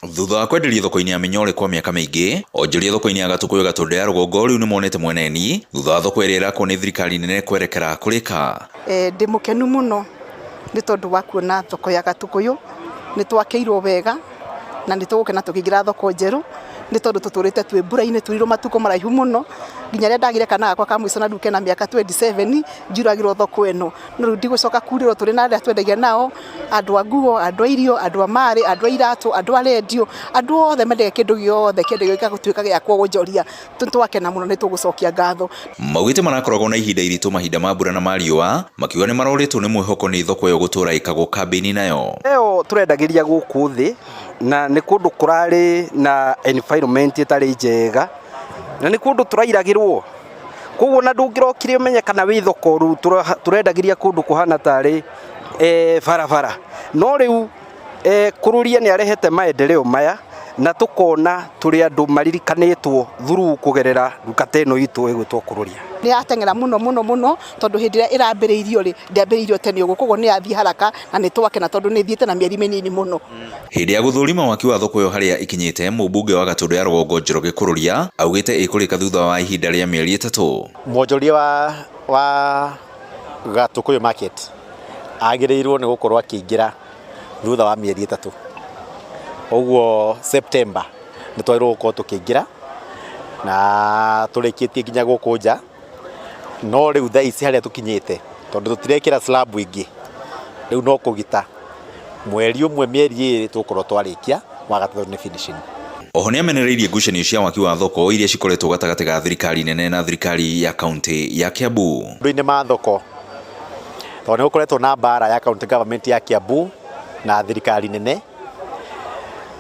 Thutha wa kwenderio thoko-inĩ ya Mĩnyore kwa mĩaka mĩingĩ, onjoria thoko-inĩ ya Gatũkũyũ Gatũndũ ya rũgongo rĩu nĩmonete mweneni thutha wa thoko ĩrĩa ĩrakwo nĩ thirikari nene kwerekera kũrĩka. Ndĩ mũkenu mũno nĩ tondũ wa kuona thoko ya Gatũkũyũ nĩ twakĩirwo wega na nĩ tũgũkena tũkĩingĩra thoko njerũ nĩ tondũ tũtũrĩte twĩ mbura-inĩ turirwo matukũ maraihu mũno nginya rĩrĩa ndagire kana gakwa ka mũico na rĩu kena mĩaka 27 njuragĩrwo thoko ĩno. No rĩu ndigũcoka kurĩrwo tũrĩ na arĩa twendagia nao, andũ a nguo, andũ a irio, andũ a marĩ, andũ a iratũ, andũ a rendio, andũ othe mendagia kĩndũ gĩothe kĩendagio gĩgatuĩka gĩa kwonjoria. Twakena mũno nĩ tũgũcokia ngatho. Maugĩte marakoragwo na ihinda iritũ mahinda ma mbura na ma riũa, makiuga nĩ marorĩtwo nĩ mwĩhoko nĩ thoko ĩyo gũtũra ĩkagwo kambĩini nayo. Ĩyo tũrendagĩria gũkũ thĩ na nĩ kũndũ kũrarĩ na environment ĩtarĩ njega na nĩ kũndũ tũrairagĩrwo. Koguo ona ndũngĩrokire ũmenye kana wĩ thoko rĩu tũrendagĩria kũndũ kũhana tarĩ barabara. No rĩu Kururia nĩ arehete maendeleo maya na tũkona tũrĩ andũ maririkanĩtwo through kũgerera nduka ta ĩno itũ ĩgwĩtwo Kururia. Nĩ yateng'era mũno mũno mũno tondũ hĩndĩ ĩrĩa ĩrambĩrĩirio rĩ, ndĩambĩrĩirio tene ũguo, koguo nĩ yathiĩ haraka na nĩ twakena tondũ nĩ ĩthiĩte na mĩeri mĩnini mũno. Hĩndĩ ya gũthũrima waki wa thoko ĩyo harĩa ĩkinyĩte, mũmbunge wa Gatũndũ ya Rũgongo Njoroge Kururia augĩte ĩkũrĩka thutha wa ihinda rĩa mĩeri 3. Mwonjoria wa Gatũkũyũ Market agĩrĩirwo nĩ gũkorwo akĩingĩra thutha wa mĩeri 3. Ũguo September nĩ twagĩrĩirwo gũkorwo tũkĩingĩra na tũrĩkĩtie nginya gũkũ nja. No rĩu thaa ici harĩa tũkinyĩte tondũ tũtirekĩra slab ingĩ, rĩu no kũgita mweri ũmwe mĩeri 2 tũgũkorwo twarĩkia, wa gatatũ nĩ finishing. Oho nĩamenereirie ngucanio cia waki wa thoko iria cikoretwo gatagatĩ ga thirikari nene na thirikari ya kaunti ya Kiambu. Maũndũ-inĩ ma thoko tondũ nĩ gũkoretwo na mbara ya county government ya Kiambu na thirikari nene,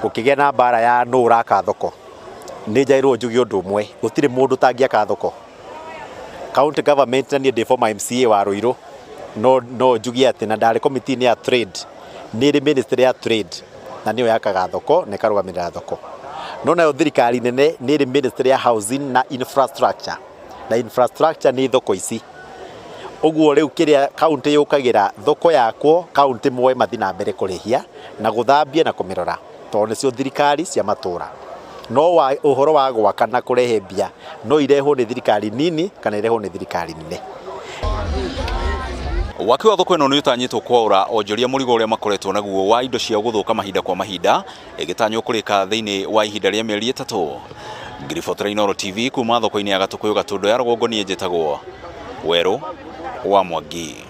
gũkĩgĩa na mbara ya nũ ũraka thoko. Nĩ njagĩrĩirwo njuge ũndũ ũmwe, gũtirĩ mũndũ ũtangĩaka thoko. County government na niĩ ndĩ former MCA wa Ruiru, no njuge atĩ na ndarĩ committee-inĩ ya trade, nĩ ĩrĩ ministry ya trade na nĩyo yakaga thoko na ĩkarũgamĩrĩra thoko. No nayo thirikari nene nĩ ĩrĩ ministry ya housing na infrastructure, na infrastructure nĩ thoko ici. Ũguo rĩu kĩrĩa county yũkagĩra thoko yakwo, county moe mathiĩ na mbere kũrĩhia na gũthambia na kũmĩrora tondũ nĩcio thirikari cia matũra. No ũhoro wa gwaka na kũrehe mbia no irehwo nĩ thirikari nini kana irehwo nĩ thirikari nene. Waki wa thoko ĩno nĩ ũtanyĩtwo kwaũra onjoria mũrigo ũrĩa makoretwo naguo wa indo cia gũthũka mahinda kwa mahinda, ĩgĩtanywo kũrĩka thĩinĩ wa ihinda rĩa mĩeri 3. Ngiribotera Inooro TV kuma thoko-inĩ ya Gatũkũyũ Gatũndũ ya rũgongo, niĩ njĩtagwo Werũ wa Mwangi.